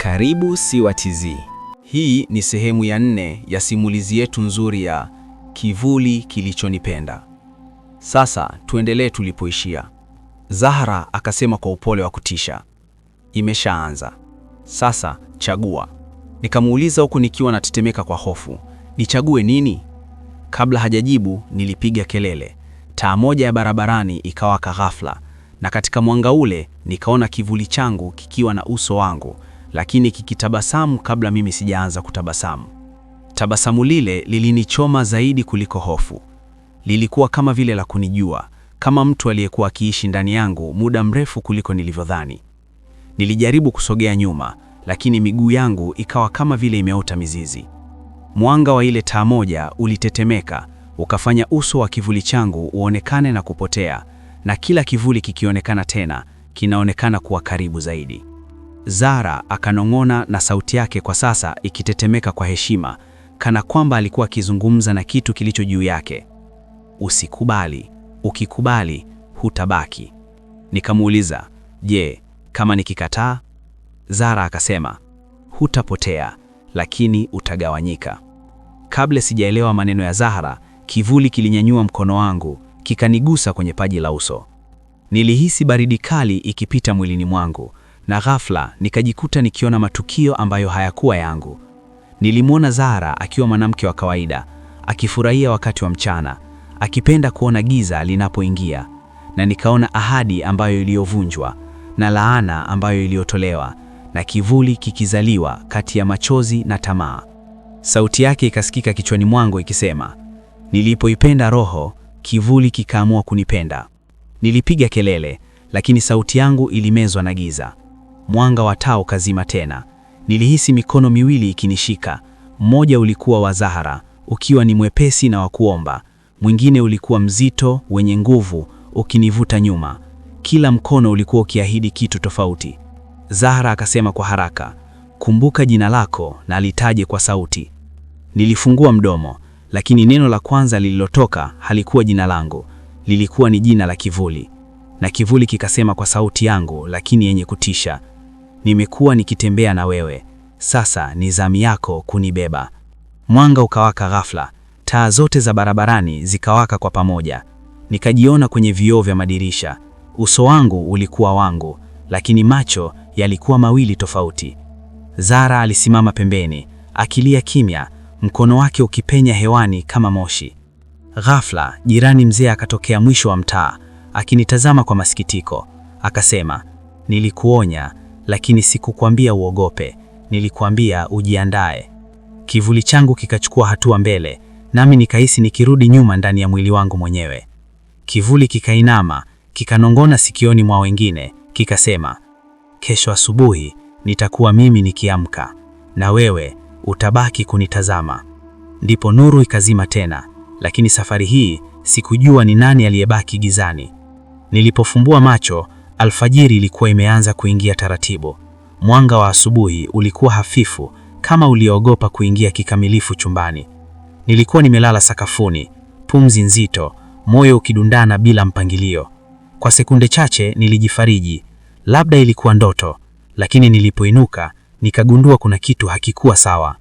Karibu Siwa TZ. Hii ni sehemu ya nne ya simulizi yetu nzuri ya Kivuli Kilichonipenda. Sasa tuendelee tulipoishia. Zahra akasema kwa upole wa kutisha, imeshaanza sasa, chagua. Nikamuuliza huku nikiwa natetemeka kwa hofu, nichague nini? Kabla hajajibu nilipiga kelele. Taa moja ya barabarani ikawaka ghafla, na katika mwanga ule nikaona kivuli changu kikiwa na uso wangu, lakini kikitabasamu kabla mimi sijaanza kutabasamu. Tabasamu lile lilinichoma zaidi kuliko hofu. Lilikuwa kama vile la kunijua, kama mtu aliyekuwa akiishi ndani yangu muda mrefu kuliko nilivyodhani. Nilijaribu kusogea nyuma, lakini miguu yangu ikawa kama vile imeota mizizi. Mwanga wa ile taa moja ulitetemeka, ukafanya uso wa kivuli changu uonekane na kupotea, na kila kivuli kikionekana tena, kinaonekana kuwa karibu zaidi. Zara akanong'ona na sauti yake kwa sasa ikitetemeka kwa heshima, kana kwamba alikuwa akizungumza na kitu kilicho juu yake. Usikubali, ukikubali hutabaki. Nikamuuliza, je, kama nikikataa? Zara akasema, hutapotea, lakini utagawanyika. Kabla sijaelewa maneno ya Zahra, kivuli kilinyanyua mkono wangu kikanigusa kwenye paji la uso. Nilihisi baridi kali ikipita mwilini mwangu, na ghafla nikajikuta nikiona matukio ambayo hayakuwa yangu. Nilimwona Zahra akiwa mwanamke wa kawaida, akifurahia wakati wa mchana, akipenda kuona giza linapoingia, na nikaona ahadi ambayo iliyovunjwa na laana ambayo iliyotolewa na kivuli kikizaliwa kati ya machozi na tamaa. Sauti yake ikasikika kichwani mwangu ikisema, nilipoipenda roho, kivuli kikaamua kunipenda. Nilipiga kelele, lakini sauti yangu ilimezwa na giza. Mwanga wa taa ukazima tena. Nilihisi mikono miwili ikinishika. Mmoja ulikuwa wa Zahara, ukiwa ni mwepesi na wa kuomba. Mwingine ulikuwa mzito, wenye nguvu, ukinivuta nyuma. Kila mkono ulikuwa ukiahidi kitu tofauti. Zahara akasema kwa haraka, kumbuka jina lako na litaje kwa sauti. Nilifungua mdomo, lakini neno la kwanza lililotoka halikuwa jina langu, lilikuwa ni jina la kivuli. Na kivuli kikasema kwa sauti yangu, lakini yenye kutisha, nimekuwa nikitembea na wewe, sasa ni zamu yako kunibeba. Mwanga ukawaka ghafla, taa zote za barabarani zikawaka kwa pamoja. Nikajiona kwenye vioo vya madirisha. Uso wangu ulikuwa wangu, lakini macho yalikuwa mawili tofauti. Zara alisimama pembeni, akilia kimya, mkono wake ukipenya hewani kama moshi. Ghafla, jirani mzee akatokea mwisho wa mtaa, akinitazama kwa masikitiko. Akasema, nilikuonya, lakini sikukwambia uogope, nilikuambia ujiandae. Kivuli changu kikachukua hatua mbele, nami nikahisi nikirudi nyuma ndani ya mwili wangu mwenyewe. Kivuli kikainama, kikanong'ona sikioni mwa wengine, kikasema, kesho asubuhi nitakuwa mimi nikiamka, na wewe utabaki kunitazama. Ndipo nuru ikazima tena, lakini safari hii sikujua ni nani aliyebaki gizani. Nilipofumbua macho, alfajiri ilikuwa imeanza kuingia taratibu. Mwanga wa asubuhi ulikuwa hafifu, kama uliogopa kuingia kikamilifu chumbani. Nilikuwa nimelala sakafuni, pumzi nzito, moyo ukidundana bila mpangilio. Kwa sekunde chache nilijifariji, labda ilikuwa ndoto, lakini nilipoinuka nikagundua kuna kitu hakikuwa sawa.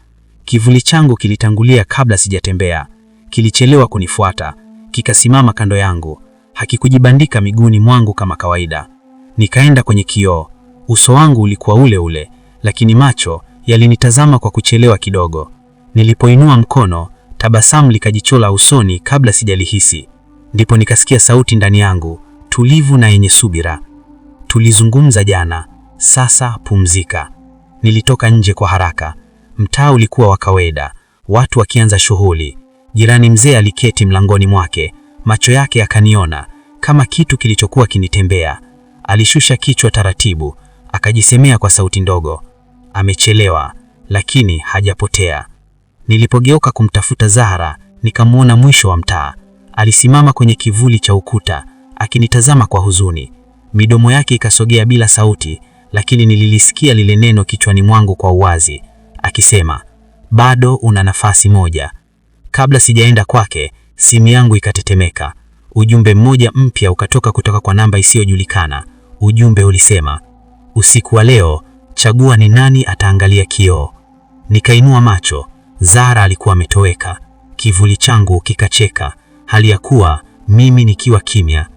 Kivuli changu kilitangulia kabla sijatembea, kilichelewa kunifuata, kikasimama kando yangu, hakikujibandika miguuni mwangu kama kawaida. Nikaenda kwenye kioo, uso wangu ulikuwa ule ule, lakini macho yalinitazama kwa kuchelewa kidogo. Nilipoinua mkono, tabasamu likajichola usoni kabla sijalihisi. Ndipo nikasikia sauti ndani yangu, tulivu na yenye subira. Tulizungumza jana, sasa pumzika. Nilitoka nje kwa haraka. Mtaa ulikuwa wa kawaida, watu wakianza shughuli. Jirani mzee aliketi mlangoni mwake, macho yake yakaniona kama kitu kilichokuwa kinitembea. Alishusha kichwa taratibu, akajisemea kwa sauti ndogo, amechelewa, lakini hajapotea. Nilipogeuka kumtafuta Zahra, nikamwona mwisho wa mtaa. Alisimama kwenye kivuli cha ukuta, akinitazama kwa huzuni. Midomo yake ikasogea bila sauti, lakini nililisikia lile neno kichwani mwangu kwa uwazi, akisema, bado una nafasi moja. Kabla sijaenda kwake, simu yangu ikatetemeka. Ujumbe mmoja mpya ukatoka kutoka kwa namba isiyojulikana. Ujumbe ulisema, usiku wa leo Chagua ni nani ataangalia kioo. Nikainua macho, Zahra alikuwa ametoweka. Kivuli changu kikacheka, hali ya kuwa mimi nikiwa kimya.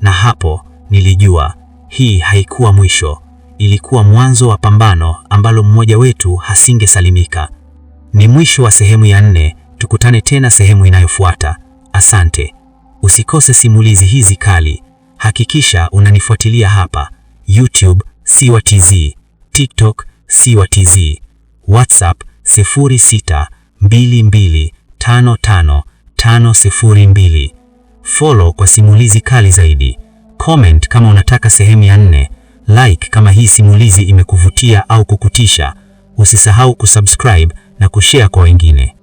Na hapo nilijua hii haikuwa mwisho, ilikuwa mwanzo wa pambano ambalo mmoja wetu hasingesalimika. Ni mwisho wa sehemu ya 4. Tukutane tena sehemu inayofuata. Asante. Usikose simulizi hizi kali. Hakikisha unanifuatilia hapa YouTube Siwa TZ, TikTok Siwa TZ, WhatsApp 0622555502. Follow kwa simulizi kali zaidi. Comment kama unataka sehemu ya 4. Like kama hii simulizi imekuvutia au kukutisha. Usisahau kusubscribe na kushare kwa wengine.